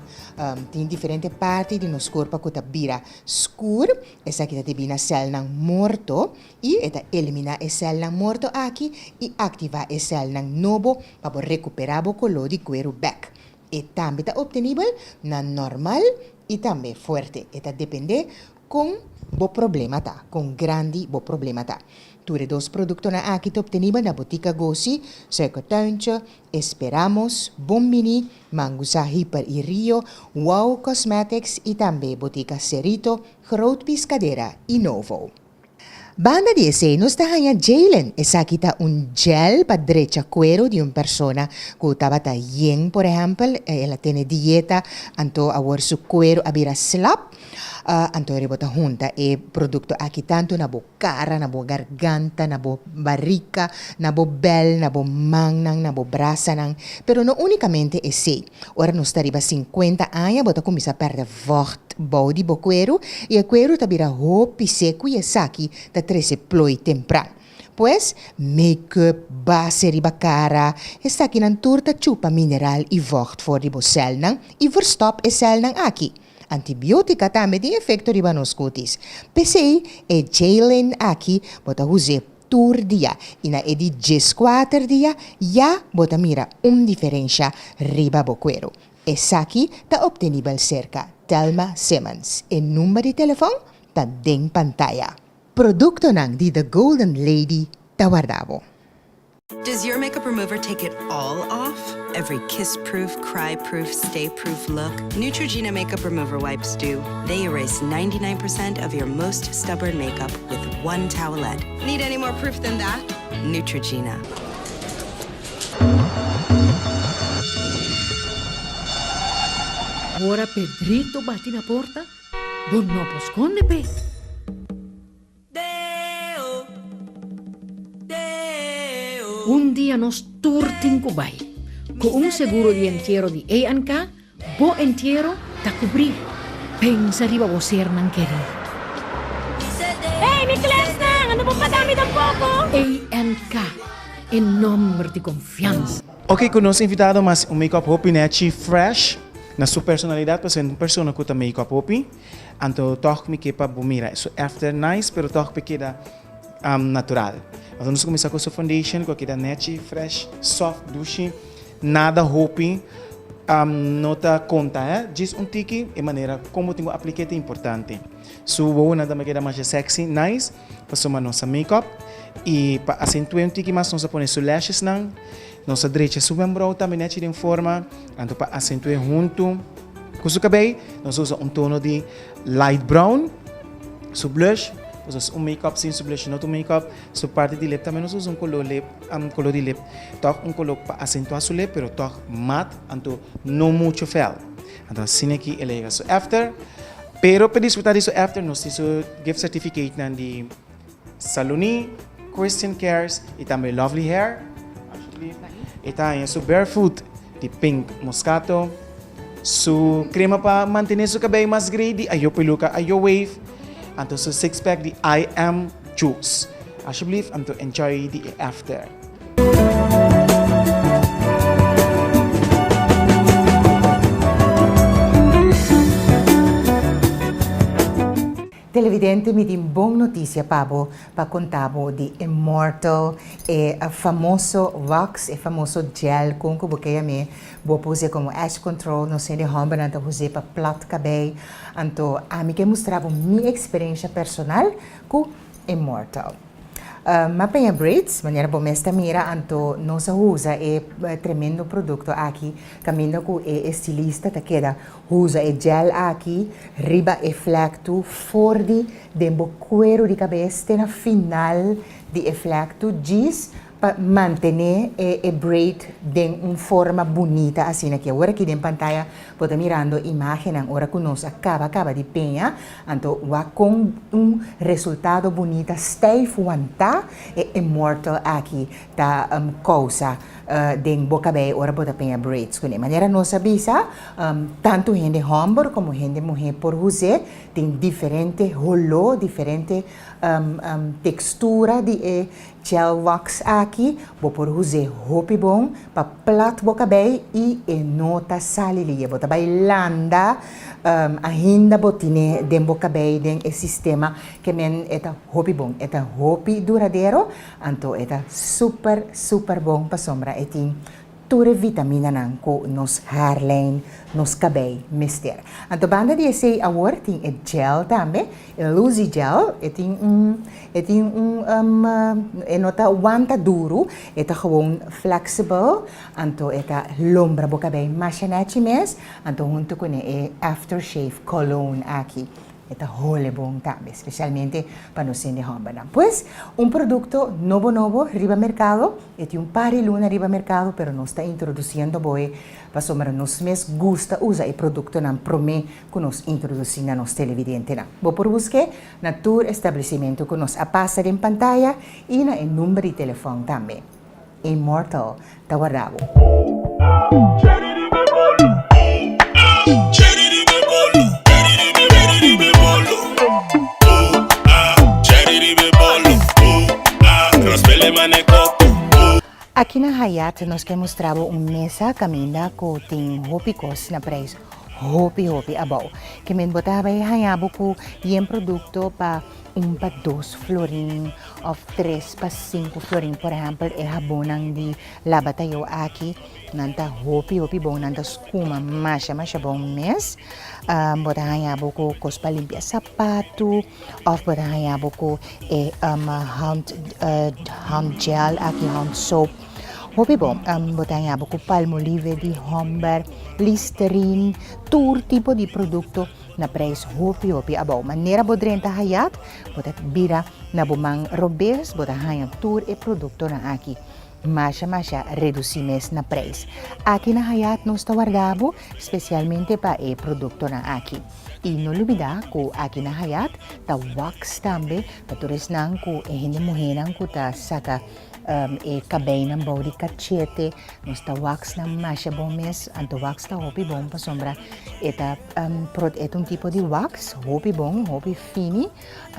tin diferente parti di nos kurpa ku ta bira skur. Esaki ta debí na sèlnan morto I e ta eliminá e sèlnan morto aki i aktivá e sèlnan nobo pa bo rekuperá bo koló di kueru bèk. E tambe ta optenibel na nòrmal i tambe fuerte. E ta dependé kon bo problema ta, kon grandi bo problema ta. Tur e dos produktonan aki ta optenibel na Botika Gosi, Suikertuintje, Esperamos, Bon Bini, Mangusa Hyper i Rio, Wow Cosmetics i tambe Botika Cerito, Groot Piscadera i Novo. Banda di esei nos ta haña Jalen, esaki ta un gel pa drecha kueru di un persona ku tabata yen, por ehèmpel, el a tene dieta, anto awor su kueru a bira slap, anto bo ta hunta e produkto aki tantu na bo kara, na bo garganta, na bo barika, na bo bèl, na bo mannan, na bo brasanan, pero no únikamente esei. Ora nos ta riba sinkuenta aña bo ta kuminsá pèrdè vògt bou di bo kueru i e kueru ta bira hopi seku i esaki ta trese ploi tempran. Pues, make-up, base riba kara, esakinan tur ta chupa mineral i vògt for di bo sèlnan i verstòp e sèlnan aki. Antibiótika tambe tin efekto riba nos kutis. P'esei e Jalyn aki bo ta us'é tur dia i na e di djeskuater dia ya bo ta mira un diferensha riba bo kueru. Esaki ta obtenibel serka Thelma Simmons. E number di telefòn ta den pantaya. Produktonan di The Golden Lady ta warda bo. Does your makeup remover take it all off? Every kiss-proof, cry-proof, stay-proof look? Neutrogena makeup remover wipes do. They erase 99% of your most stubborn makeup with one towelette. Need any more proof than that? Neutrogena. Ora Pedrito bati na porta, bo no por skonde p'e. Un dia nos tur tin ku bai. Ku un seguro di entiero di ANK, bo entiero ta kubrí. Pensa riba bo sernan kerí. Hey, mi klèsnan, a no por paga mi tampoko. ANK, e nòmber di konfiansa. Ok ku nos invitado mas un make up hopi nechi fresh na su personalidad pasobra un persona ku ta make up hopi. Anto tòg mi ke pa bo mira su after nice pero tòg p'e keda natural. Anto nos a kuminsá ku su foundation ku a keda nechi, fresh, soft, dushi, nada hopi no ta konta hè, djis un tiki e manera kon bo tin ku aplik'é ta importante. Su wowonan tambe a keda masha sexy, nice, pasobra nos a make up i pa asentu'é un tiki mas nos a pone su lashesnan, nos a drecha su wembrouw tambe nechi den forma, anto pa asentu'é huntu. Ku su kabei nos usa un tono di light brown, su blush, pasobra un make up sin su blush no ta un make up, su parti di lip tambe nos usa un koló lip, un koló di lip tòg un koló pa asentuá su lip pero tòg mat anto no mucho fèl. Anto asina aki el a yega su after, pero pa disfrutá di su after nos tin su gift certificate nan di. Saloni, Christian Cares y tambe Lovely Hair. E ta haña su barefoot di pink moscato, su crema pa mantene su cabey mas grey di Ayo Peluca Ayo Wave, anto su six pack di I Am Juice. Alsjeblieft, anto enjoy di e after. Televidente mi tin bon noticia pa bo pa conta bo di Immortal e famoso wax e famoso gel con cu bo ke yam'e bo por uze como edge control nos hende hombernan ta uze pa plat cabey anto ami ke mustra bo mi experiencia personal cu Immortal. M'a peña braids, manera bo mes ta mira, anto nos a usa e tremendo producto aki caminda cu e estilista ta keda usa e gel aki riba e vlektu for di den bo cuero di cabes te na final di e vlektu djis pa mantene e braid den un forma bunita asina aki. Awor aki den pantaya bo ta mirando imagennan ora cu nos a caba caba di peña Anto wak kon un resultado bunita stijf wantá e immortal aki ta kousa den bo kabei ora bo ta peña braids kuné. Manera nos a bisa, tantu hende hòmber komo hende muhé por us'é, tin diferente holó, diferente tekstura di e gel wax aki, bo por us'é hopi bon pa plat bo kabei i e no ta sali liye. Bo ta bai landa ainda bo tine den bo kabei den e sistema ke men e ta hopi bon. E ta hopi duradero, anto e ta super super bon pasobra e tin tur e vitaminanan ku nos haarlijn, nos kabei mester. Anto banda di esei awor tin e gel tambe, e Luzy gel, e tin un e tin un e no ta wanta duru, e ta gewoon flexible, anto e ta lombra bo kabei masha nechi mes, anto hunto kuné e aftershave cologne aki. E ta hole bon tambe, specialmente pa nos hende hombernan. Pues, un producto nobo nobo riba mercado, e tin un par di luna riba mercado, pero nos ta introduciendo bo e pasobra nos mes gusta usa e productonan prome cu nos introduci na nos televidentenan. Bo por busque na tur establecimento cu nos a pasa den pantaya y na e number di telefon tambe. Immortal ta warda bo. Aki na Hayat nos ke mustra bo un mesa kaminda ku tin hopi kos na preis. hopi hopi abou. Ke men bo ta bai haña bo ku yen produkto pa un pa dos florin òf tres pa sinku florin. Por ehèmpel e habonnan di laba tayo aki nan ta hopi hopi bon, nan ta skuma masha masha bon mes. Bo ta haña bo ku kos pa limpia sapatu òf bo ta haña bo ku e hand hand gel aki, hand soap. Hopi bon. Bo ta haña bo ku palmolive di hòmber, listerine, tur tipo di produkto na prijs hopi hopi abou. Manera bo drenta Hayat, bo ta bira na bo man robes, bo ta haña tur e produktonan aki masha masha redusí mes na prijs. Aki na Hayat nos ta warda bo spesialmente pa e produktonan aki. I no lubidá ku aki na Hayat ta wax tambe pa tur esnan ku e hende muhénan ku ta saka E kabeinan bou di kachete, nos ta wax nan masha bon mes, anto wax ta hopi bon pasobra e ta e ta un tipo di wax hopi bon, hopi fini,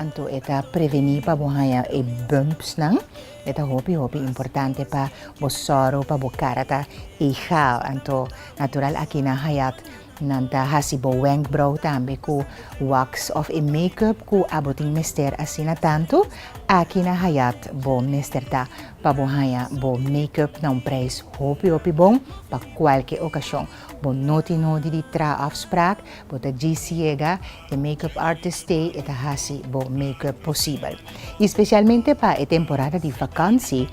anto e ta prevení pa bo haña e bumps nan, e ta hopi hopi importante pa bo sòru pa bo kara ta egal, anto natural aki na Hayat Nan ta hasi bo wenkbrou tambe ku wax of e make-up ku abo tin mester asina tantu. Aki na Hayat bo mester ta pa bo haña bo make-up na un prijs hopi hopi bon pa kualke okashon. Bo no tin nodi di traha afspraak, bo ta djis yega, e make-up artist t'ei e ta hasi bo make-up posibel. I spesialmente pa e temporada di vakansi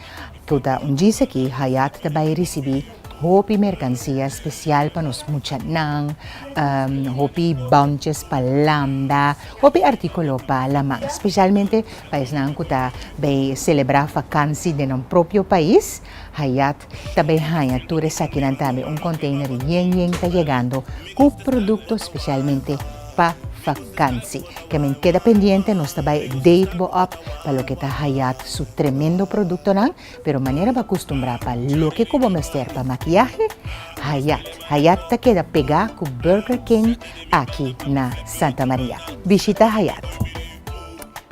ku ta un djis aki, Hayat ta bai risibí. Hopi merkansia spesial pa nos muchanan, hopi bòntjes pa landa, hopi artíkulo pa laman, spesialmente pa esnan ku ta bai selebrá fakansi den nan propio pais. Hayat ta bai haña tur esakinan tambe. Un konteiner yen yen ta yegando ku produkto spesialmente pa fakansi. Ke men keda pendiente, nos ta bai date bo op pa loke ta Hayat su tremendo produktonan. Pero manera bo a kustumbrá pa loke ku bo mester pa makiahe, Hayat. Hayat ta keda pegá ku Burger King aki na Santa Maria. Bishita Hayat.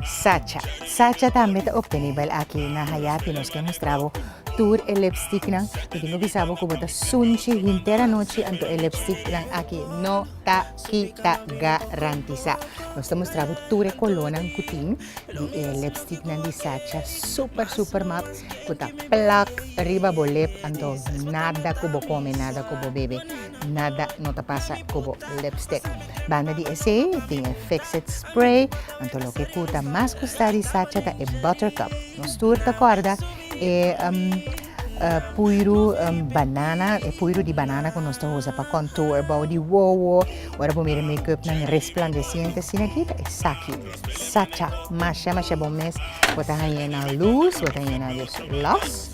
Sacha. Sacha tambe ta optenibel aki na Hayat i nos ke mustra bo tur e lipsticknan. Mi tin ku bisa bo ku bo ta sunchi henter anochi anto e lipsticknan aki no ta kita garantisá. Nos ta mustra bo tur e kolónan ku tin. Di e lipsticknan di Sacha super super mat ku ta plak riba bo lip anto nada ku bo kome nada ku bo bebe nada no ta pasa ku bo lipstick. Banda di esei tin e fix it spray anto loke ku ta mas gusta di Sacha ta e buttercup. Nos tur ta kòrda e Puiru banana, e puiru di banana ku nos ta usa pa contour bou di wowo. Ora bo mira make-upnan resplandeciente asina aki ta esaki. Sacha, masha masha bon mes. Bo ta hañ'é na loose, bo ta hañ'é na dus los.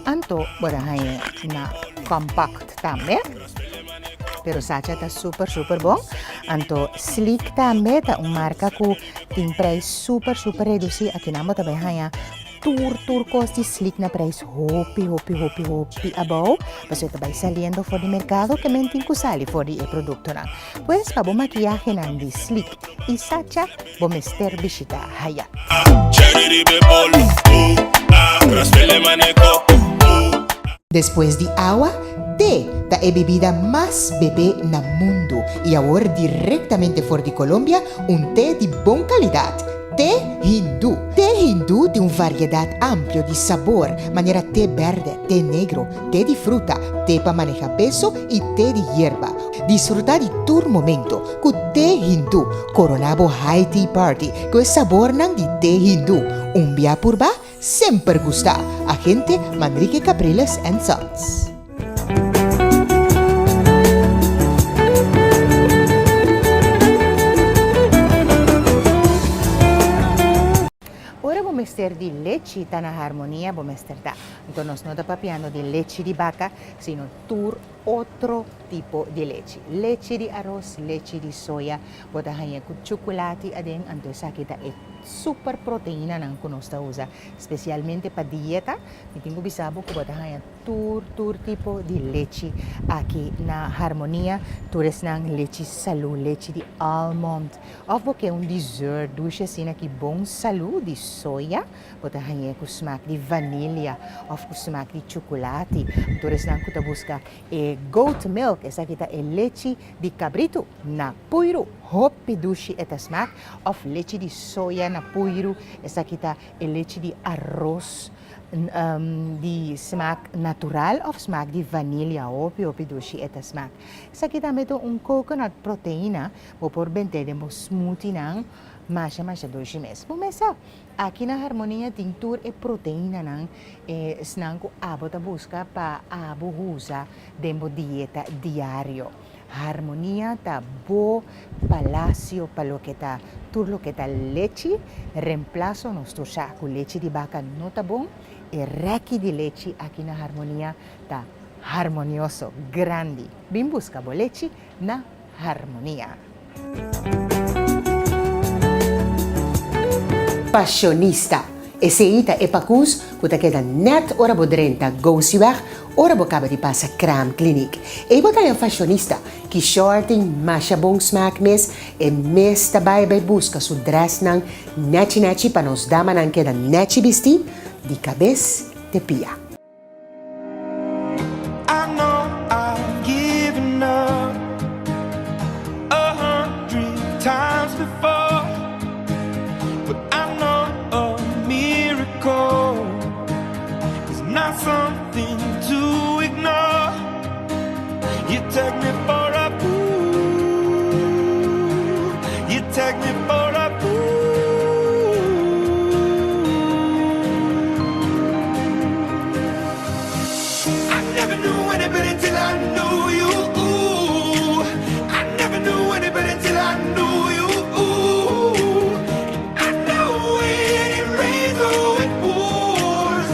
Anto bo ta hañ'é na compact tambe. Pero Sacha ta super super bon. Anto Sleek tambe ta un marka ku tin prijs super super redusí. Akinan bo ta bai haña Tur tur kos di slik na prijs hopi hopi hopi hopi abou, pasobra e ta bai saliendo for di merkado ke men tin ku sali for di e produktonan. Pues pa bo makiyahenan di slik i sacha bo mester bishita Hayat. Despues di awa, te ta e bibida mas bebé na mundu i awor direktamente for di Colombia un te di bon kalidat. Te hindú. Te hindú tin un variedat amplio di sabor, manera te bèrdè, te negro, te di fruta, te pa maneha peso i te di yerba. Disfrutá di tur momento ku te hindú. Koroná bo high tea party ku e sabornan di te hindú. Un bia purbá, semper gustá! Agente Manrique Capriles and Sons. Ora bo mester di lechi ta na harmonia bo mester ta. Anto nos no ta papiando di lechi di baka, sino tur otro tipo di lechi. Lechi di aros, lechi di soya, bo ta haña ku chukulati aden, anto esaki ta e. super proteinanan ku nos ta usa spesialmente pa dieta. Mi tin ku bisa bo ku bo ta haña tur tur tipo di lechi aki na Harmonia, tur esnan lechi salu, lechi di almond òf bo ke un dessert dushi asina ki bon salu di soya, bo ta hañ'é ku smak di vanilia òf ku smak di chukulati. Tur esnan ku ta buska e goat milk, esaki ta e lechi di kabritu na puiru, hopi dushi e ta smak, òf lechi di soya na puiru, esaki ta e lechi di aros. Di smaak natural of smaak di vanilia hopi hopi dushi e ta smaak. Esaki tambe ta un coconut proteina bo por bent'é den bo smoothie nan masha masha dushi mes. Bo mes sa aki na Harmonia tin tur e proteinanan esnan ku abo ta buska pa abo usa den bo dieta diario. Harmonia ta bo palacio pa loke ta tur loke ta lechi, reemplaso nos tur sa cu lechi di baca no ta bon, e reki di lechi aki na Harmonia ta harmonioso, grandi. Bin busca bo lechi na Harmonia. Pasionista. Esei ta e pakus ku ta keda nèt ora bo drenta Gosiweg ora bo kaba di pasa Kraamkliniek. Ei bo ta haña fashionista ki short tin masha bon smaak mes, e mes ta bai bai buska su drèsnan nèchi nèchi pa nos damanan keda nèchi bistí di kabes te pia. I know I've given up 100 times before, but I know a miracle is not something to ignore. You take me for a fool, you take me for a fool. I never knew anybody till I knew you. I never knew anybody till I knew you. I know when it rains or it pours.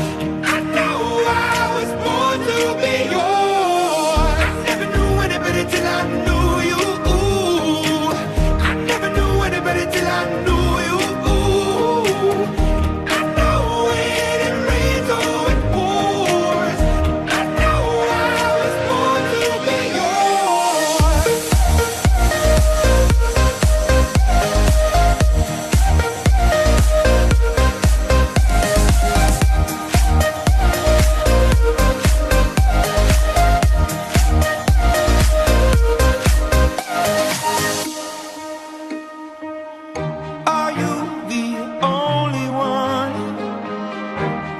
I know I was born to be yours. I never knew anybody till I knew you. I never knew anybody till I knew you. I know when it rains or it pours. I know I was born to be yours. Are you the only one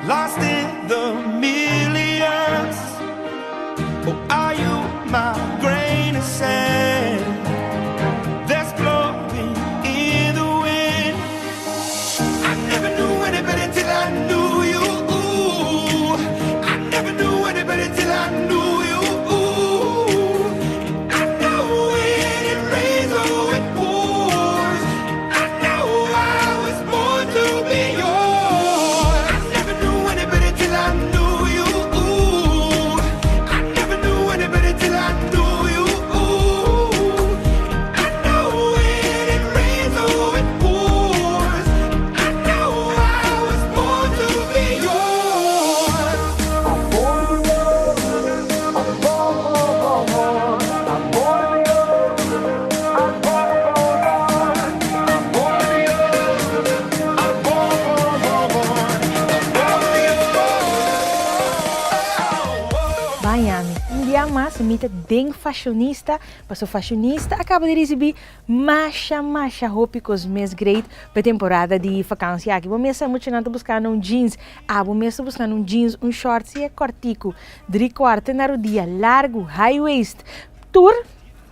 lost in the millions? Or are you my grain of sand that's blowing in the wind? I never knew anybody till I knew you. I never knew anybody till I knew you. I know when it rains or it pours. I know I was born to be yours. I never knew anybody till I knew you. I never knew anybody till I knew you. I know when it rains or it pours. I know I was born to be yours. I'm born to be yours. I'm born, born, born, born. I'm born to be yours. I'm born, born, born. I'm born to be yours. I'm born, born, born, born. I'm born to be yours. Miami. Un dia mas mi ta den Fashionista, paso Fashionista a caba di ricibi masha masha hopi cos mes great pa e temporada di vakantie aki. Bo mes sa muchanan ta buscando un jeans, abo mes ta buscando un jeans, un short si e cortico, drie kwart na rodia, largo, high waist, tur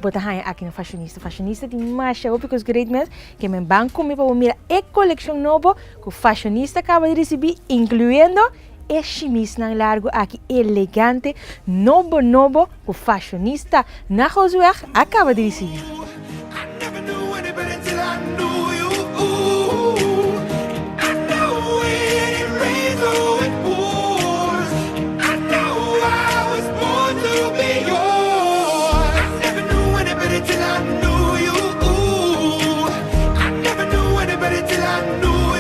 bo ta haña aki na Fashionista. Fashionista tin masha hopi cos great mes, ke men ban cu mi pa bo mira e coleccion nobo cu Fashionista caba di ricibi, incluyendo e shimisnan largo aki elegante, nobo nobo cu Fashionista na Gosiweg a caba di ricibi. I never knew anybody till I knew you. I know when it rains or it pours. I know I was born to be yours. I never knew anybody till I knew you. I never knew anybody till I knew.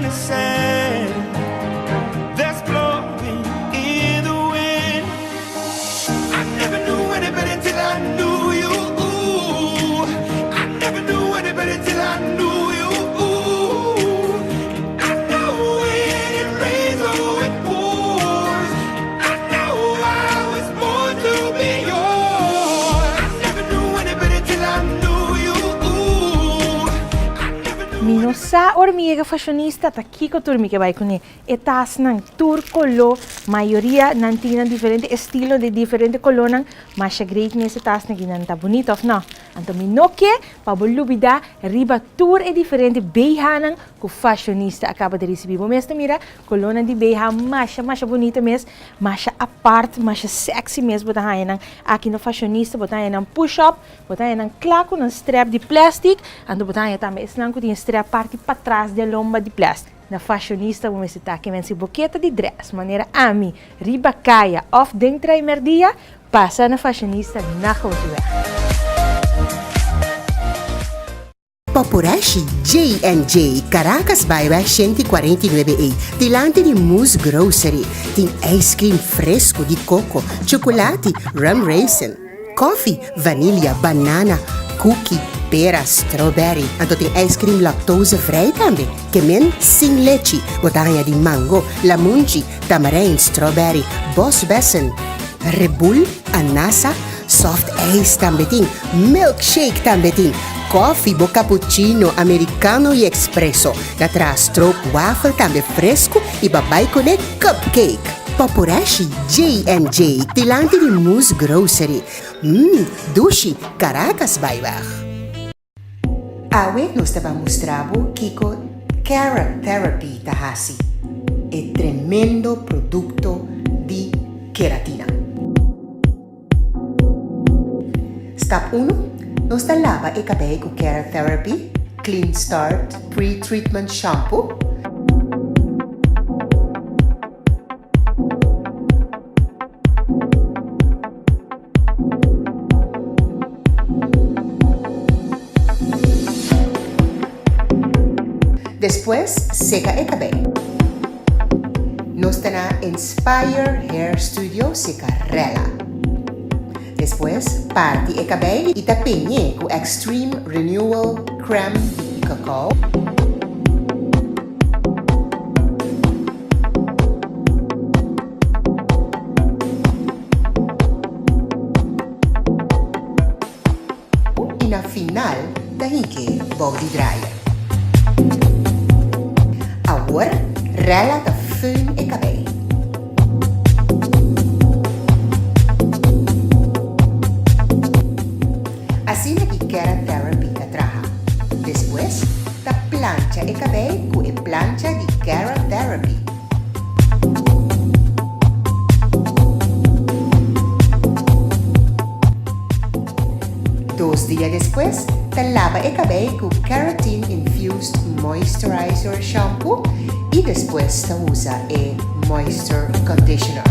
the sand that's blowing in the wind. I never knew any better till I knew you. I never knew any better till I knew you. I know when it rains or it pours. I know I was born to be yours. I never knew any better till I knew you. Mi no sa ora mi yega fashionista ta kiko tur mi ke bai kuné. E tasnan tur koló, mayoria nan tin nan diferente estilo di diferente kolónan, masha great mes e tasnan aki nan ta bunita òf no? Anto mi no ke pa bo lubidá riba tur e diferente BHnan ku fashionista a kaba di risibí. Bo mes ta mira kolónan di BH masha masha bunita mes, masha apart, masha sexy mes bo ta haña nan aki na fashionista, bo ta haña nan push up, Bo ta haña nan kla ku nan strep di plèstik, anto bo ta haña tambe esnan ku tin e strep parti patras di e lomba di plèstik. Na fashionista bo mester ta kimen si bo ke ta di drès manera ami riba kaya òf den Traimerdia, pasa na fashionista na Gosiweg. Popurashi J&J, Caracas Byweg 149 E, dilanti di Moose Grocery, tin ijscream fresco di coco, chocolati, rum raisin, koffie, vanilia, banana, cookie, pera, strawberry. Anto tin ijscream lactose vrij tambe, ke men sin lechi. Bo ta haña di mango, lamunchi, tamarijn, strawberry, bosbessen, rebul, anasa, Soft ijs tambe tin, milkshake tambe tin, koffie, bo cappuccino, americano y expresso. Ta traha stroop wafel tambe fresco y pa bai cune cupcake. Popurashi J&J dilanti di Moose Grocery. Mmm, dushi, Caracas Byweg. Awe nos ta ban mustra bo kiko Keratherapy ta hasi, e tremendo produkto di keratina. Stap unu, Nos ta laba e kabei ku Keratherapy Clean Start Pre-Treatment Shampoo. Despues seka e kabei. Nos ta na Inspire Hair Studio seka rela. Despues parti e kabei i ta peñ'é ku Extreme Renewal Crème di cacao. I na final ta hink'é bou di draier. Awor Rella ta föhn e kabei. Asina ki Keratherapy ta traha. Despues ta plancha e kabei ku e plancha di Keratherapy. Dos dia despues ta laba e kabei ku Keratin Infused Moisturizer Shampoo i despues ta usa e Moisture Conditioner.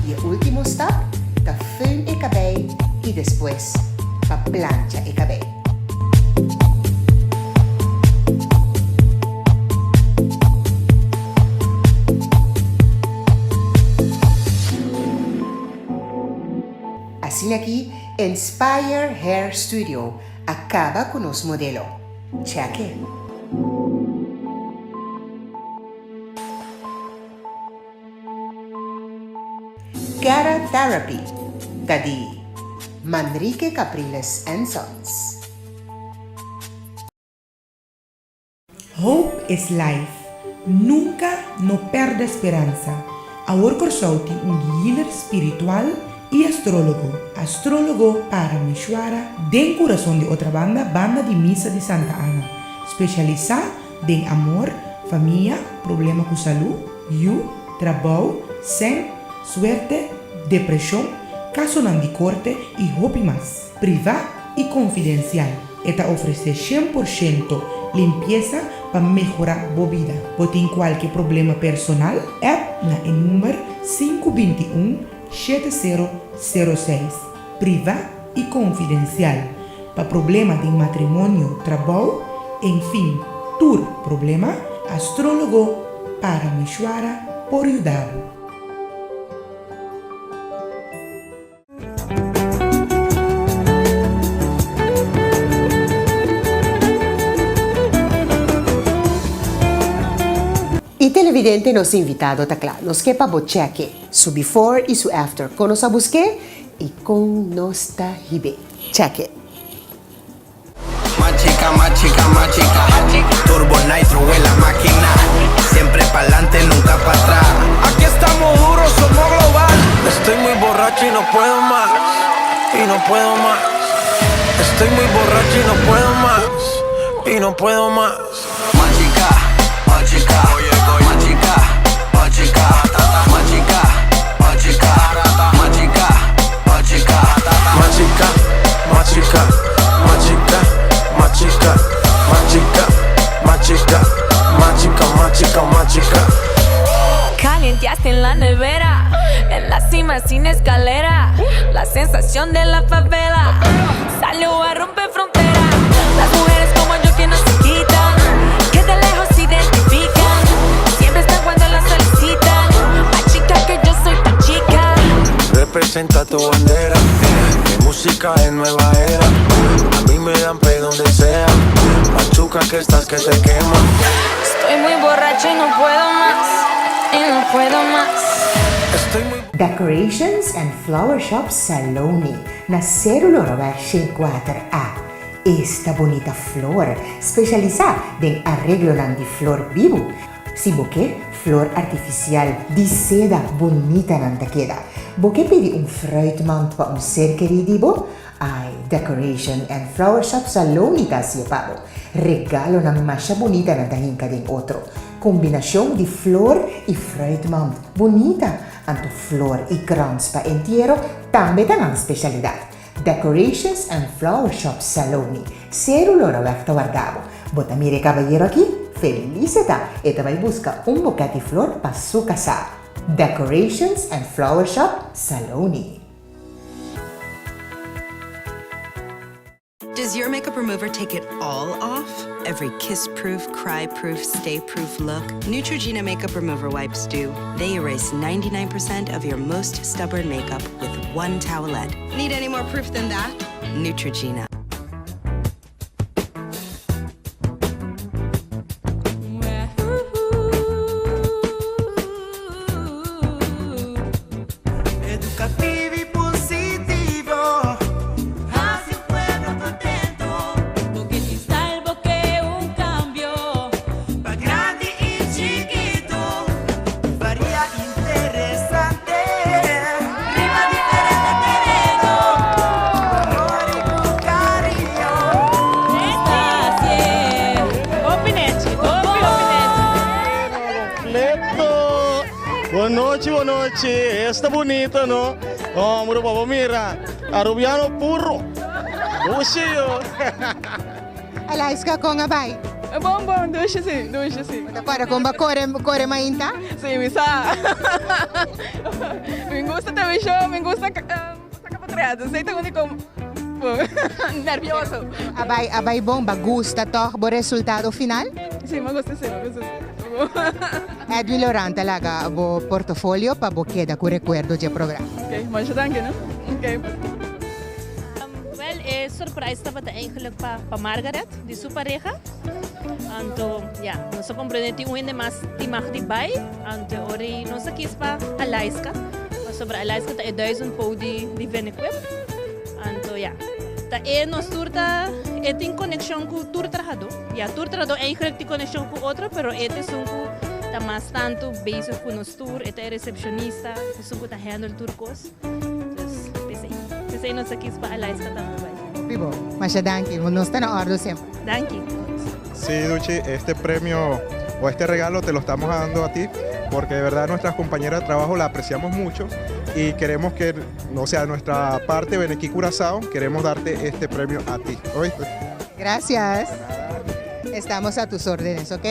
I e ultimo stap ta föhn e kabei i despues pa plancha e kabei. Asina ki Inspire Hair Studio a kaba ku nos modelo. Check e! Kera Therapy ta di Manrique Capriles and Sons. Hope is life, nunka no pèrdè speransa. Awor Kòrsou tin un healer spiritual i astrólogo. Astrólogo Parameshwara den kurason di Otrabanda banda di misa di Santa Ana. Spesialisá den amor, famia, problema ku salú, yu, trabou, sèn, suerte, depreshon, kasonan di korte i hopi mas. Privá i konfidensial, e ta ofresé 100% limpiesa pa mehorá bo bida. Bo tin kualke problema personal? App na e number 5 21. 7006. Privá i konfidensial. Pa problema den matrimonio, trabou, enfin tur problema, astrólogo Parameshwara por yuda bo. E televidente nos invitado ta kla. Nos ke pa bo cheke su before i su after. Kon nos a busk'é i kon nos ta hib'é. Cheke. Machica, machica, machica Turbo nitro en la máquina Siempre pa'lante, nunca pa atras Aquí estamos duros, somos global Estoy muy borracho y no puedo más Y no puedo más Estoy muy borracho y no puedo más Y no puedo más Machica, machica, machica, machica Machica, machica, machica, machica Machica, machica, machica, machica, machica, machica, machica, machica, machica. Calienteaste en la nevera, en la cima sin escalera, la sensación de la favela salió a romper frontera. Las mujeres como yo que no se quitan, que de lejos se identifican, siempre están cuando las solicitan. Más chica que yo soy tu chica. Representa tu bandera, mi música es nueva era. A mí me dan play donde sea. Machuca que estás que te quema. Estoy muy borracho y no puedo más, y no puedo más. Decorations and Flower Shop Saloni na Seru Loroweg 104 A. Esta bunita flor, spesialisá den areglonan di flor bibu. Si bo ke flor artifisial di seda bunita nan ta keda. Bo ke pidi un fruitmand pa un ser kerí di bo? Ai, Decoration and Flower Shop Saloni ta hacié pa bo. Regalonan masha bunita nan ta hinca den otro. Combinacion di flor y fruitmand bunita, anto flor y krans pa entiero tambe ta nan specialidad. Decorations and Flower Shop Saloni, Seru Loraweg ta warda bo. Bo ta mira e cabayero aki? Feliz e ta! E ta bay busca un boket di flor pa su casa. Decorations and Flower Shop Saloni. Does your makeup remover take it all off? Every kiss-proof, cry-proof, stay-proof look? Neutrogena makeup remover wipes do. They erase 99% of your most stubborn makeup with one towelette. Need any more proof than that? Neutrogena. Educativo y positivo. Hacia un pueblo contento. Porque tin salvo que un cambio. Pa grandi y chikito. Varia interesante. Riba diferente tereno. Amor y con cariño. Completo! Bon nochi, bon nochi. Esta bunita, no? Hombre, pa bo mira. Arubiano puro. Dushi yo. Alaiska, con a bay? Bon, bon, dushi si, dushi si. Bo ta corda con bo a core, core mainta? Si, mi sa. Mi gusta television, mi gusta saca portret. Esey ta unico nervioso. A bay, a bay bon, ba gusta toch bo resultado final? Si, mi gusta si, mi gusta si. Edwin Laurent ta laga bo portofolio pa bo keda ku rekuerdo dje programa. Ok, masha danki no. Ok. Wel e surprise tabata eigenlijk pa pa Margaret di su pareha. Anto ya, nos a comprende tin un hende mas tin mag di bai, anto ora ei nos a kies pa Alaiska, pasobra Alaiska ta e duizendpoot di di Venequip. Anto ya, ta e nos tur ta e tin konekshon ku tur trahadó. Ya, tur trahadó eigenlijk tin konekshon ku otro, pero e ta esun ku ta mas tantu bezig ku nos tur, e ta e resepshonista, esun ku ta handle tur kos. Dus, p'esei. P'esei nos a kies pa Alaiska tambe bai. Hopi bon. Masha danki. Nos ta na òrdu semper. Danki. Sí, Duchi, este premio o este regalo te lo estamos dando a ti porque de verdad nuestras compañeras de trabajo la apreciamos mucho y queremos que, o sea, nuestra parte Benequí Curazao, queremos darte este premio a ti. ¿Oíste? Gracias. Estamos a tus órdenes, ¿ok?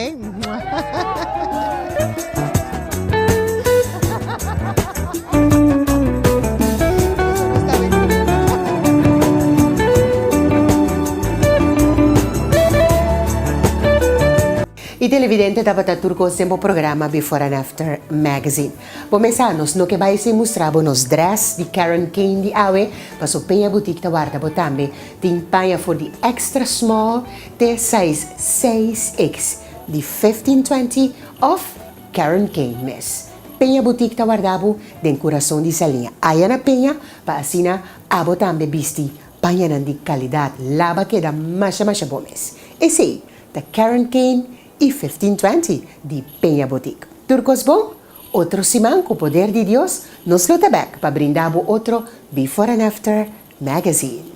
televidente tabata tur kos den bo programa Before and After Magazine. Bo mesa nos no ke bai sin mustra bo nos dress di Karen Kane di awe, paso Peña Boutique ta warda bo tambe. Tin paña for di extra small te size 6X di 1520 of Karen Kane mes. Peña Boutique ta warda bo den kurason di Saliña. Aya na Peña pa asina abo tambe bisti pañanan di kalidat laba keda masha masha bo mes. Esei ta Karen Kane i 1520 di Peña Boutique. Tur kos bon? Otro siman ku poder di Dios nos lo ta bèk pa brinda bo otro Before and After Magazine.